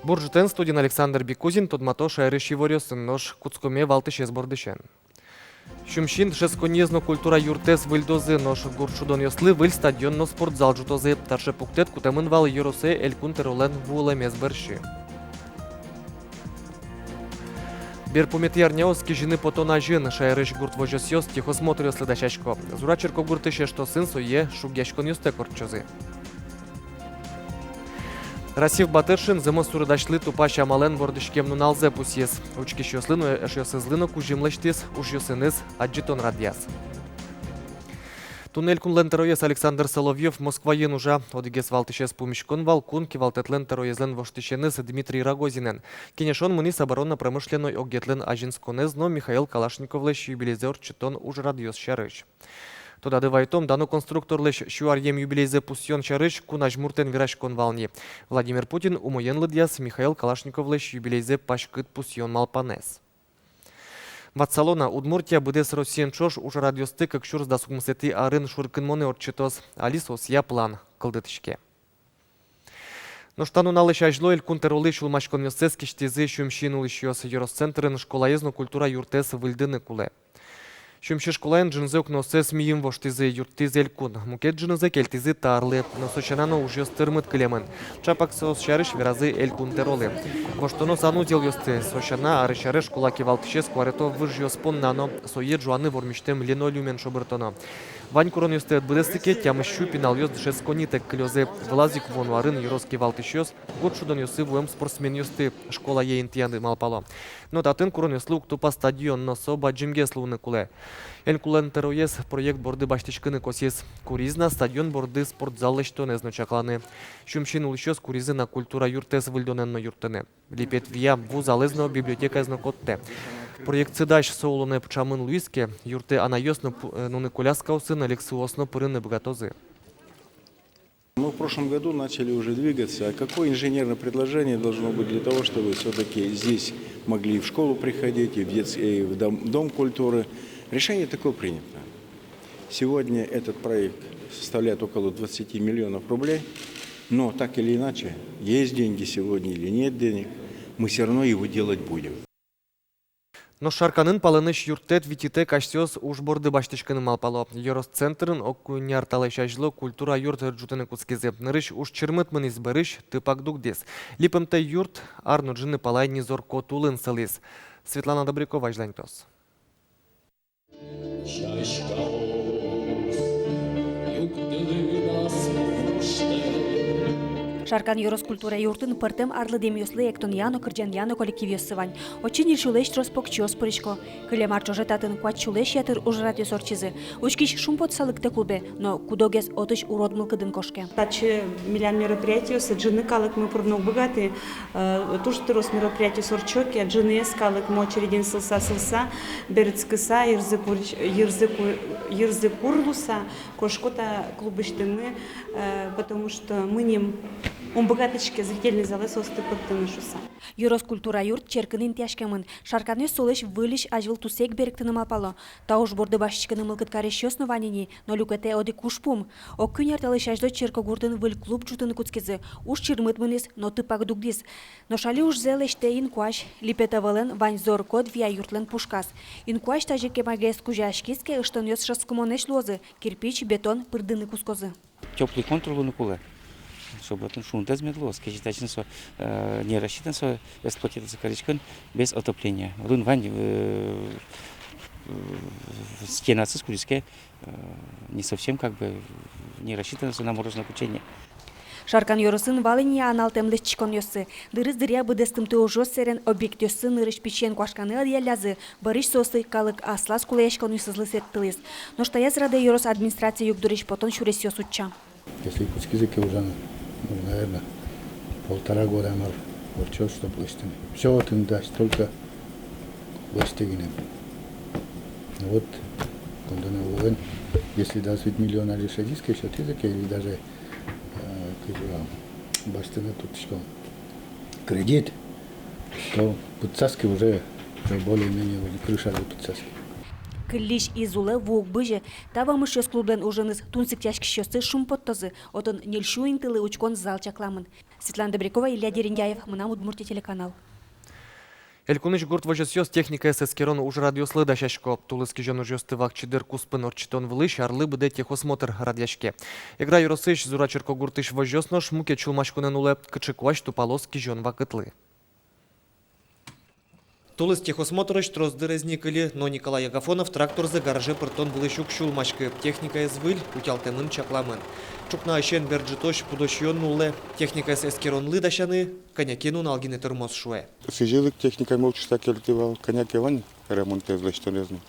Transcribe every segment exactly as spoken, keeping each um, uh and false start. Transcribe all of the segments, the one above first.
Бур ӝытэн! Студиын Александр Бикузин. Тодмато шаерысь иворъёсын. Нош кутскомы валтӥсез бордысен. Сюмсиын дышетсконниез но культура юртэз выльдозы. Нош гурт шудонъёслы выль стадион но спортзал ӝутозы. Таӵе пуктэт кутэмын вал ёросэ Элькун тӧролэн вуылэмез бӧрсьы. Берпуметӥ арняос кизьыны потон азьын шаерысь гурт возёсъёс техосмотръёслы дасясько. Зура черкогуртысь эштосын сое шугъяськонъёстэк ортчозы. Расиф Батыршин зэмос суредасьлы тупась амалэн вордӥськем нуналзэ пусйиз. Учкисьёслы но, эшъёсызлы но кузьым лэсьтӥз, ужъёсыныз адӟытон радъяз. Туннэ Элькунлэн тӧроез Александр Соловьёв Москваын ужа. Одӥгез валтӥсез пумиськон вал кун кивалтэтлэн тӧроезлэн воштӥсеныз Дмитрий Рогозинэн. Кенешон мынӥз оборонно-промышленной огъетлэн азинсконэз но Михаил Калашниковлэсь юбилейзэ ортчытон ужрадъёс сярысь. Тодады вайытом, дано конструкторлэсь сю аръем юбилейзэ пусъён сярысь кун азьмуртэн вераськон вал ни. Владимир Путин умоен лыдъяз Михаил Калашниковлэсь юбилейзэ паськыт пусъён малпанэз. Ватсалом на, Удмуртия быдэс Россиен ӵош ужрадъёсты кык сюрс дас укмысэтӥ арын шуркынмонэ ортчытоз. Али соосъя план кылдытӥське. Нош та нуналысь азьло Элькун тӧролы сюлмаськонъёссэс кисьтӥзы Сюмсиын улӥсьёс. Ёрос центрын школаез но культура юртэз выльдыны кулэ. Сюмси школаын ӝынызэ укноосыз мийым воштӥзы, юрттӥз Элькун. Мукет ӝынызэ кельтӥзы та арлы. Но со сяна но ужъёс тырмыт кылемын. Чапак соос сярысь веразы Элькун тӧролы. Воштоно санузелъёсты. Со сяна арысь аре школа кивалтӥсез куаретов выжъёс понна но. Сое ӝуаны вормисьтэм линолеумен шобыртоно. Вань куронъёсты ӧд быдэсты ке, тямыс сю пиналъёс дышетсконнитэк кылёзы. Вылаз ик вуоно арын ёрос кивалтӥсьёс гурт шудонъёсы вуэм спортсменъёсты школае интыяны малпало. Но татын куронъёслы уг тупа стадион но, со бадӟымгес луыны кулэ. Элькунлэн тӧроез проект борды басьтӥськыны косӥз. Куриз на стадион борды спортзал лэсьтонэз но чакланы. Сюмсиын улӥсьёс куризы на культура юртэз выльдонэн но юрттыны. Липет вия, вузалэз но, библиотекаез но коттэ. Проектсы дась, со улонэ пыӵамын луиз ке, юртэ анайёс но пу-, э, нуны коляскаосын, ӧлексыос но пырыны быгатозы. Мы в прошлом году начали уже двигаться. А какое инженерное предложение должно быть для того, чтобы всё-таки здесь могли и в школу приходить, и в детс-, и в дом, дом культуры? Решение такое принято. Сегодня этот проект составляет около двадцати миллионов рублей. Но так или иначе, есть деньги сегодня или нет денег, мы всё равно его делать будем. Нош Шарканын палэнысь юрттэт витьытэк асьсэос уж борды басьтӥськыны малпало. Ёрос центрын ог куинь ар талэсь азьло культура юрт ӝутыны кутскизы. Нырысь уж чырмыт мынӥз, бӧрысь тыпак дугдӥз. Липымтэ юрт ар но ӝыны пала ини зор-кот улын сылӥз. Светлана Добрякова азьланьтоз. Шаркан ёрос культура юртын пӧртэм арлыдэмъёслы эктонъя но, кырӟанъя но коллективъёссы вань. Отчы ньыль сюлэсь трос покчиос пырисько. Кылем ар ӵоже татын куать сюлэсь ятыр ужрадъёс ортчизы. Учкись шумпотыса лыктэ клубе, но куд-огез отысь урод мылкыдын кошке. Татчы милям мероприятиосы ӝыны калыкмы пырыны уг быгаты. Э, туж трос мероприятиос ортчо ке, ӝыныез калыкмы очередьын сылса-сылса, берытскыса, йырзы кур-, йырзы ку-, йырзы кур луыса, кошко та клубысьтымы, э, потому что мыним ум быгатӥське зрительный залэ соосты пыртыны шуыса. Ёрос культура юрт черкын интыяськемын. Шарканъёс солэсь выльысь азьвыл тусэ ик берыктыны малпало. Та уж борды басьтӥськыны мылкыд карисьёс но вань ини, но люкетэ одӥг ужпум. Ог куинь ар талэсь азьло черкогуртын выль клуб ӝутыны кутскизы. Уж чырмыт мынӥз, но тыпак дугдӥз. Нош али ужзэ лэсьтэ инкуазь. Липет ӧвӧлэн вань зор-кот вия юртлэн пушказ. Инкуазь тазьы кемагес кузяськиз ке, ыштонъёс шӧдскымонэсь луозы, кирпич, бетон пырдыны кутскозы. Тёплый контур луыны кулэ, чтобы отын шунтэз мед луоз. Кызьы тазьы со, э, не рассчитан со эксплуатироваться кариськыны без отопления. Отын вань, э, э, стенасыз куриське, э, не совсем, как бы, не рассчитано со на морозное включение. Шаркан ёросын вал ини аналтэм лэсьтӥськонъёссы. Дырыз дыръя быдэстымтэ ужъёс сэрен объектъёссы нырысь пичиен куашканы ӧдъяллязы, бӧрысь соослы калык аслаз кулэяськонъёсызлы сэрттылӥз. Нош таяз радэ ёрос администрация югдурысь потон сюресъёс утча. Если кутскизы ке ужаны, ну, наверное, полтора года мар ортчоз, чтоб лэсьтыны. Всё отын дась, только лэсьтэ гинэ. Ну вот, коньдонэ улон, если двадцать миллион али шедиз ке, сётӥзы ке, или даже, э, кызьы, а, басьтыны турттӥськом кредит, то пытсаське уже, уже более-менее уже крыша уже пытсаське. Кыллись из улэ, ву уг бызе. Та вамышъёс клублэн уженыз тунсыкъяськисьёсты шумпоттозы. Отын ньыль сю интылы учкон зал чакламын. Светлана Добрякова, Илья Дерендяев, «Мынам Удмуртие» телеканал. Элькунысь гурт возёсъёс техникаез эскерон ужрадъёслы дасясько. Тулыс кизён ужъёсты вакчи дыр куспын ортчытон вылысь арлы быдэ техосмотр радъяське. Эгра ёросысь Зура черкогуртысь возёс нош мукет сюлмаськонэн улэ: кыӵе куазь тупалоз кизён вакытлы. Тулыс техосмотрозь трос дырез ни кыльы, но Николай Агафонов тракторзэ гараже пыртон вылысь уг сюлмаськы. Техникаез выль, утялтэмын, чакламын. Ӵукнаысен бер ӝытозь пудо сиён нуллэ. Техникаез эскеронлы дасяны кӧня ке нунал гинэ тырмоз, шуэ. Сӥзьыл ик техникамы учкыса кельтӥ вал, кӧня ке вань ремонтэз, лэсьтонэз но.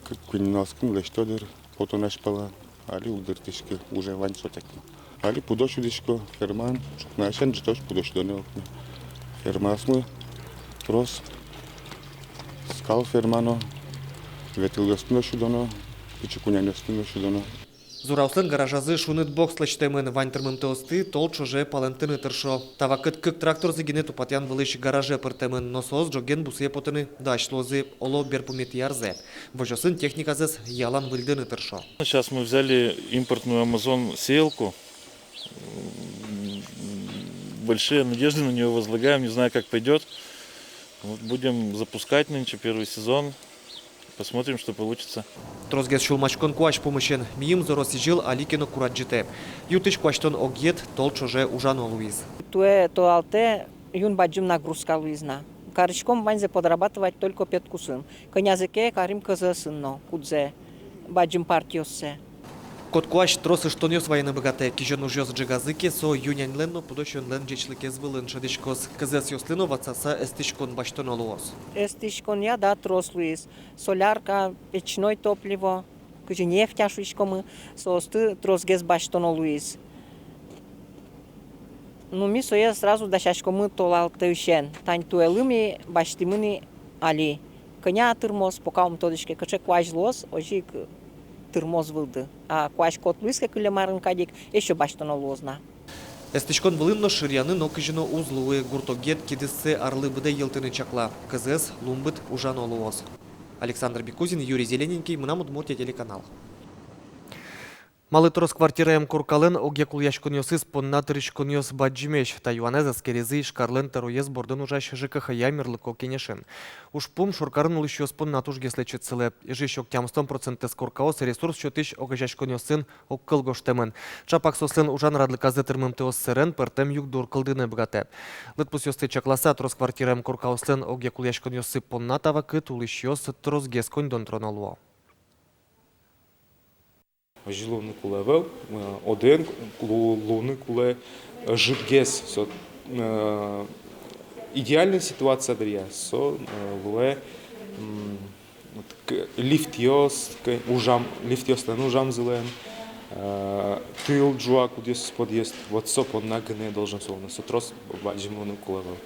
Кык-куинь нуналскын лэсьто дыр, потон азьпала. Али уг дыртӥськы, уже вань со тэк но. Али пудо сюдӥсько, фермаын, ӵукнаысен ӝытозь пудо сюдоно укмэ. Фермаосмы трос, скал ферма но, ветылъёсты но сюдоно, пичи кунянъёсты но сюдоно. Зураослэн гаражазы шуныт бокс лэсьтэмын, вань тырмымтэосты тол ӵоже палэнтыны тыршо. Та вакыт кык тракторзэ гинэ тупатъян вылысь гараже пыртэмын, но соос ӝоген бусые потыны дась луозы, оло, берпуметӥ арзэ. Возёсын техниказэс ялан выльдыны тыршо. Сейчас мы взяли импортную Amazon сеялку. М, большие надежды на неё возлагаем, не знаю, как пойдёт. Вот будем запускать нынче первый сезон. Посмотрим, что получится. Тросгес сюлмаськон куазь пумысен. Миым зоро сӥзьыл али ке но курадӟытэ. Юртысь куасьтон огъет тол ӵоже ужано луиз. Туэ толалтэ юн бадӟым нагрузка луиз на. Кариськом ваньзэ подрабатывать только педкусын. Кӧнязэ ке карим КЗС-ын но, кудзэ бадӟым партиоссэ. Кот куазь трос ыштонъёс вайыны быгатэ. Кизён ужъёс ӝегазы ке, со ю-няньлэн но пудо сиёнлэн ӟечлыкез вылын шӧдӥськоз. КЗС-ёслы но ватсаса эстӥськон басьтоно луоз. Эстӥськонъя, да, трос луиз. Солярка, печной топливо, кызьы нефть-а шуиськомы, соосты тросгес басьтоно луиз. Ну, ми сое сразу дасяськомы толалтысен. Тань туэлы ми басьтӥмы ни али. Кӧня тырмоз, пока ум тодӥське, кыӵе куазь луоз, озьы ик тырмоз вылды. А куазь кот луиз ке кылем арын кадь ик, эшшо басьтоно луоз на. Эстӥськон вылын но шыръяны нокызьы но уз луы. Гурт огъет кидыссэ арлы быдэ йылтыны чакла. КЗС лумбыт ужано луоз. Александр Бекузин, Юрий Зелененький, «Мынам Удмуртие» телеканал. Малы трос квартираем коркалэн огъя кулэяськонъёсыз понна тыриськонъёс бадӟымесь? Та юанэз эскеризы Ижкарлэн тӧроез бордын ужась ЖКХ-я мерлыко кенешын. Ужпум шоркарын улӥсьёс понна тужгес лэчыт сылэ. Ижысь ог тямыстон процентэз коркаос ресурс сётӥсь огазеяськонъёсын огкыл гожтэмын. Ӵапак соослэн ужан радлыказы тырмымтэос сэрен пӧртэм югдур кылдыны быгатэ. Лыдпусъёсты чакласа, трос квартираем коркаослэн огъя кулэяськонъёссы понна та вакыт улӥсьёс тросгес коньдон тыроно луо. Озьы луыны кулэ ӧвӧл, э, одӥг лу-, луыны кулэ, э, ӧжытгес, со, э, идеальной ситуация дыръя, со, э, луэ, м, вот к-, лифтъёс, к-, ужам, лифтъёслэн ужамзылэн, э, тыл ӝуа, кудъёсыз подъезд, вот со понна гинэ должен со луыны, со трос бадӟым луыны кулэ ӧвӧл.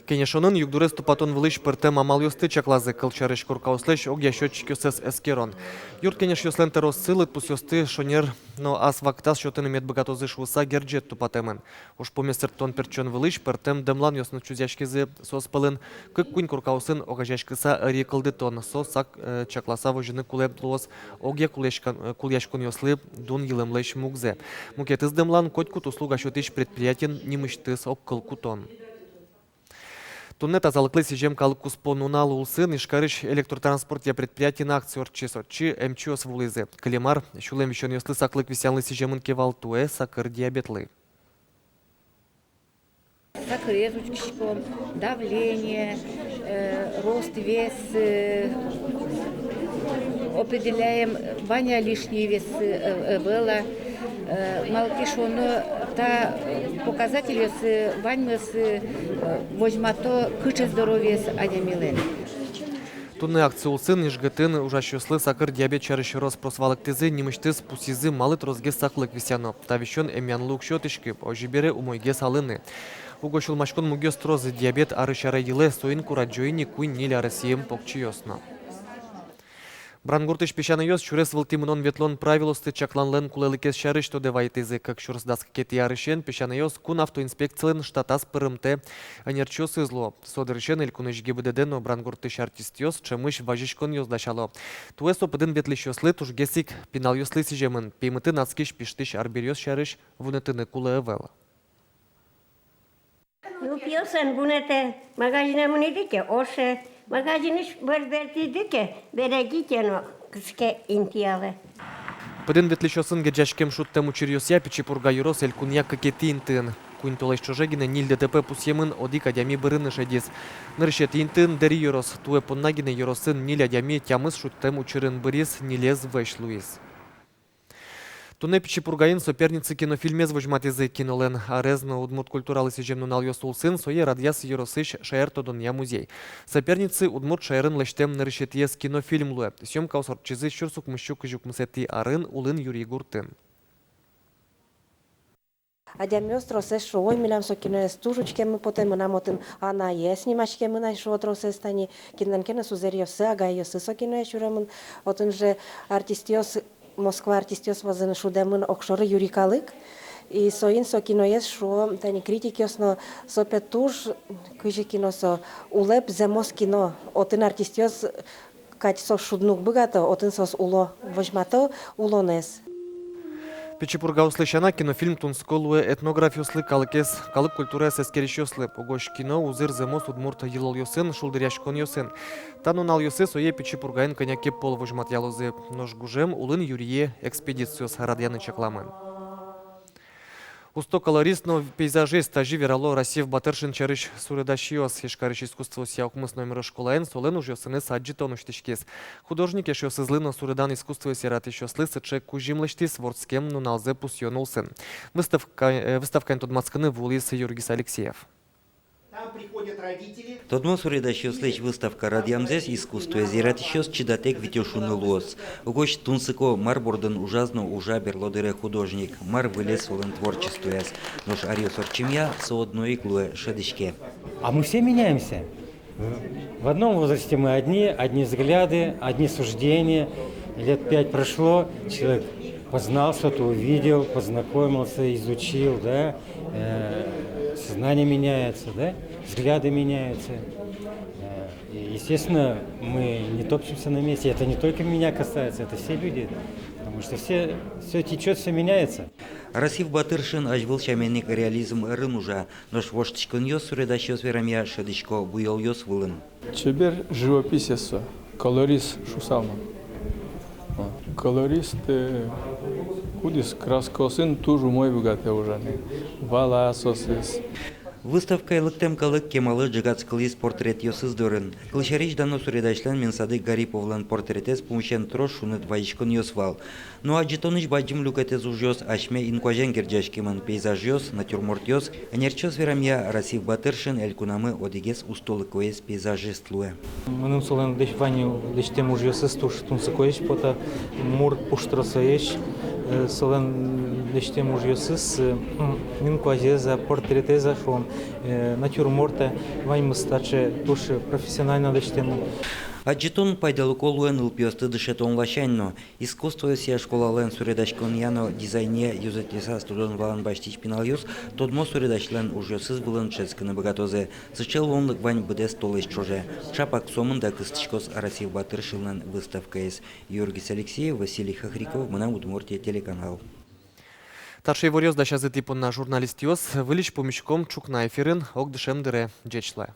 Кенешонын югдурез тупатон вылысь пӧртэм амалъёсты чаклазы. Кылсярысь, коркаослэсь огъя счётчикъёссэс эскерон. Юрт кенешъёслэн тӧрооссы лыдпусъёсты шонер но ас вакытаз сётыны мед быгатозы шуыса герӟет тупатэмын. Ужпумез сэрттон-пертчон вылысь пӧртэм дэмланъёс но чузъяськизы. Соос пӧлын кык-куинь коркаосын огазеяськыса ӧри кылдытон. Со сак, э, чакласа возьыны кулэ луоз огъя кулэяськон-, э, кулэяськонъёслы дун йылэмлэсь мугзэ. Мукетыз дэмлан — котькуд услуга сётӥсь предприятиен нимысьтыз огкыл кутон. Туннэ тазалыклы сӥзем калык куспо нунал улсын Ижкарысь электротранспортъя предприятиын акция ортчиз. Отчы эмчиос вуылӥзы. Кылем ар сюлэм висёнъёслы саклык висъянлы сӥземын ке вал, туэ сакыр диабетлы. Сакырез учкиськом, давление, э, рост, вес, э, определяем, вань-а лишний вес, э, э, ӧвӧл-а. Э, малы ке шуоно, та показательёс, э, ваньмыз, э, возьмато, кыӵе здоровьез адямилэн. Туннэ акция улсын ИжГТын ужасьёслы сакыр диабет сярысь рос-прос валэктӥзы, нимысьтыз пусйизы, малы тросгес саклык висъяно. Та висён эмъянлы уг сётӥськы, озьы бере умойгес алыны. Уго сюлмаськон мугъёс трос: диабет арысь аре йылэ, соин курадӟо ини куинь-ньыль аресъем покчиос но. Брангуртысь песянайёс сюрес вылтӥ мынон-ветлон правилоосты чакланлэн кулэлыкез сярысь тодэ вайытӥзы. Кык сюрс дас кыкетӥ арысен песянайёс кун автоинспекцилэн штатаз пырымтэ ӧнерчиосыз луо. Со дырысен элькунысь ГИБДД но Брангуртысь артистъёс ӵемысь вазиськонъёс дасяло. Туэ со пыдын ветлӥсьёслы тужгес ик пиналъёслы сӥземын. Пеймытын адскись пиштӥсь арбериос сярысь вунэтыны кулэ ӧвӧл. Ну, пиосэн вунэтэ, магазинэ мынӥды ке, оше, магазинысь бер-, бертӥды ке, берегите но кыске интыялэ. Пыдын ветлӥсьёсын герӟаськем шудтэм учыръёсъя Пичи Пурга ёрос элькунъя кыкетӥ интыын. Куинь толэзь ӵоже гинэ ньыль ДТП пусъемын, одӥг адями бырыны шедиз. Нырысетӥ интыын Дэри ёрос. Туэ понна гинэ ёросын ньыль адями тямыс шудтэм учырын быриз, ньылез вӧсь луиз. Туннэ Пичи Пургаын «Соперницы» кинофильмез возьматӥзы. Кинолэн арез но удмурт культуралы сӥзем нуналъёс улсын сое радъяз ёросысь шаертодонъя музей. «Соперницы» удмурт шаерын лэсьтэм нырысетӥез кинофильм луэ. Съёмкаос ортчизы сюрс укмыссю кызь укмысэтӥ арын Улын Юри гуртын. Адямиос тросэз шуо: «Ой, милям со киноез туж учкеммы потэ, мынам отын анае снимаськемын ай», — шуо тросэз. Тани кинлэн ке но сузэръёссы, агайёссы со киное сюремын. Отын же артистъёс, Москва артистъёс вазын шудэмын огшоры юри калык. И соин со киноез, шуо тани критикъёс но, со пе туж кызьы кино со, улэп зэмос кино. Отын артистъёс кадь со шудыны уг быгато, отын соос уло, возьмато улонэз. Пичи Пургаослы сяна, кинофильм тунсыко луэ этнографъёслы, калыкез, калык культураез эскерисьёслы. Угось кино узыр зэмос удмурт йылолъёсын, шулдыръяськонъёсын. Та нуналъёсы сое Пичи Пургаын кӧня ке пол возьматъялозы. Нош гужем Улын Юрие экспедициос радъяны чакламын. Усто колорист но пейзажист, тазьы верало Расиф Батыршин сярысь суредасьёс. Ижкарысь искусствоосъя укмыс номеро школаын солэн ужъёсыныз адӟытон усьтӥськиз. Художник эшъёсызлы но суредан искусствоез яратӥсьёслы сыӵе кузьым лэсьтӥз вордскем нуналзэ пусъён улсын. Выставка, э, выставкаын тодматскыны вуылӥз Юргис Алексеев. Там приходят родители. Тодмо суредасьёслэсь выставка радъямзэс искусствоез яратӥсьёс чидатэк витё шуыны луоз. Угось тунсыко, мар бордын ужаз но ужа берло дыре художник, мар выльысь солэн творчествояз. Нош аръёс ортчемъя со одно ик луэ, шӧдӥське. А мы все меняемся. В одном возрасте мы одни, одни взгляды, одни суждения. Лет пять прошло, человек познал что-то, увидел, познакомился, изучил, да, э, сознание меняется, да, взгляды меняются. Э, и, естественно, мы не топчемся на месте. Это не только меня касается, это все люди, потому что все, все течёт, все меняется. Расиф Батыршин азьвыл сямен ик реализм ӧрын ужа. Нош воштӥськонъёс, суредасьёс верамъя, шӧдӥсько буёлъёс вылын. Чебер живописец со, колорист шуысал мон. Вот. Колорист, э, кудӥз краскаосын туж умой быгатэ ужаны. Вала соосыз. Выставкае лыктэм калык кемалы ӝегатскылӥз портретъёсыз дорын. Кылсярысь, дано суредасьлэн Менсадык Гариповлэн портретэз пумысен трос шуныт вазиськонъёс вал. Но адӟытонысь бадӟым люкетэз ужъёс асьме инкуазен герӟаськемын: пейзажъёс, натюрмортъёс. Ӧнерчиос верамъя, Расиф Батыршин элькунамы одӥгез устолыкоез пейзажист луэ. Мыным солэн лэсь-, вань лэсьтэм ужъёсыз туж тунсыкоесь потэ, мур пуштросоесь, э, солэн лэсьтэм ужъёсыз, э, м, инкуазез-а, портретэз-а, шуом, э, натюрморт-а, ваньмыз таӵе туж профессионально лэсьтэмын. Адӟытон пайдалыко луэ нылпиосты дышетон ласянь но. Искусствоосъя школалэн суредаськонъя но дизайнъя ёзэтъёсаз тодон-валан басьтӥсь пиналъёс тодмо суредасьлэн ужъёсыз вылын дышетскыны быгатозы. Сыӵе луонлык вань быдэс толэзь ӵоже. Ӵапак сомында кыстӥськоз Расиф Батыршинлэн выставкаез. Юргис Алексеев, Василий Хохряков, «Мынам Удмуртие» телеканал. Таӵе иворъёс дасязы тӥ понна журналистъёс. Выльысь пумиськом ӵукна эфирын, огдышем дыре. Ӟеч луэ.